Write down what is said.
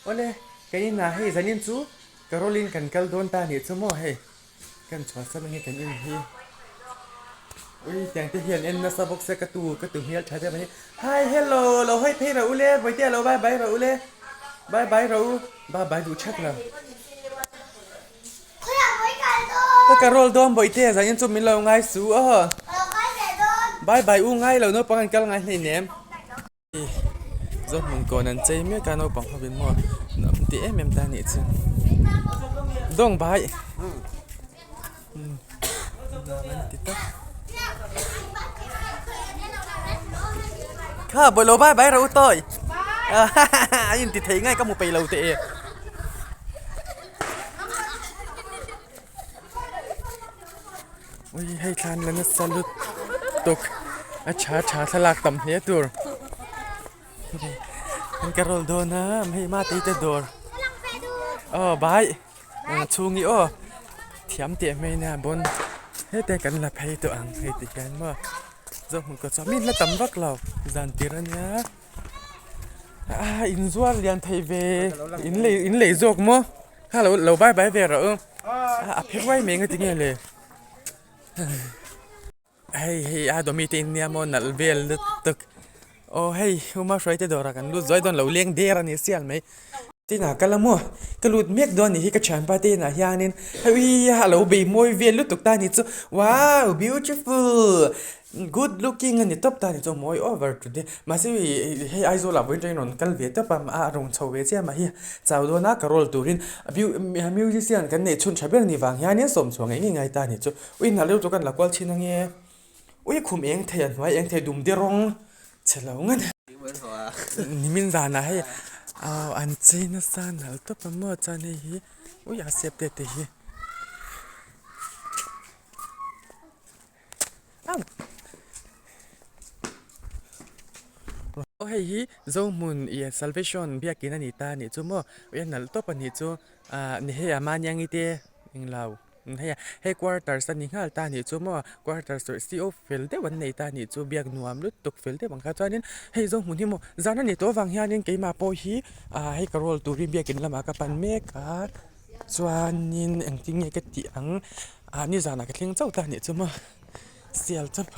Awle, kan inah hei zanin chu Carol-in kan kal dawn ta anih chu maw hei. Kan chhuahsan ange kan in hi. Ui tiang te hian en nasa bawk se ka tu ka tu hmel tha deuh mai. Hi hello lo hawi phei rawh u le Bawihtea lo bye bye rawh u le. Bye bye rawh u. Bye bye duh thak lo. Ka Carol dawn Bawihtea zanin chu min lo ngai su aw. Bye bye u ngai lo naupang an kal ngai hleinem. Zawhmun kawn an chei mek a naupang hovin maw nuam ti em em ta anih chu dawng bai nuam an ti tak kha bawlhlo bai bai rawh u tawi a inti thei ngai ka hmu peih lo teh e. Ui hei thlan la nasa lutuk a tha tha thlalak tam hle tur an ka roll dawn a hei mate te dawr aw bai chhung hi aw thiam teh mai nia bon hete kan la phei tawh ang hei ti hian maw zawhmun kawt chuan mi la tam vak lo zan tir ania a inzuar lian thei ve in lei in lei zawk maw. Kha lo lo bai bai ve rawh u a phe ruai mai nga tinge le hei hei a dawmi te in nia maw nalh vel lutuk aw hei uma hruai te dawrah kan lut zuai dawn lo leng der a ni sial mai tin ah ka la maw ka lut mek dawn a nih hi ka thianpa te inah hianin hei a lo bei mawi vel lutuk ta a ni chu wow beautiful Good looking a ni tawp ta ni chu mawi over today mahse hei hei Aizawl ah vawiin atangin rawn kal ve tawp a a rawn chho ve chiah mah hi chau dawn a ka roll turin musician kan neih chhun tha ber ni vang hianin sawm chhuah ngei ngei ngai ta ni chu ui hnah deuh chu kan la kual thin ange ui khum eng thei a hnuai eng thei dum de rawng chhe lo ngat nimin zanah hei an chei nasa nalh tawp a maw chuan hei hi ui a step te te hi. Aw hei hi Zohmun ih Salvation biakin a ni ta a nih chu maw ui a nalh tawp a nih chu ah ni hei a mahniangi te englo hei a hei quarters a ni nghal ta a nih chu maw quarters tawrh CO fel deuh an nei ta a nih chu biak nuam lutuk fel deuh ang kha chuanin hei Zohmun hi maw zan a nih tawh avang hianin keimah pawh hi ah hei ka roll turin biakin lamah ka pan mek a chuanin engtin nge ka tih ang ah nizanah ka thleng chauh ta a nih chu maw sial chauh.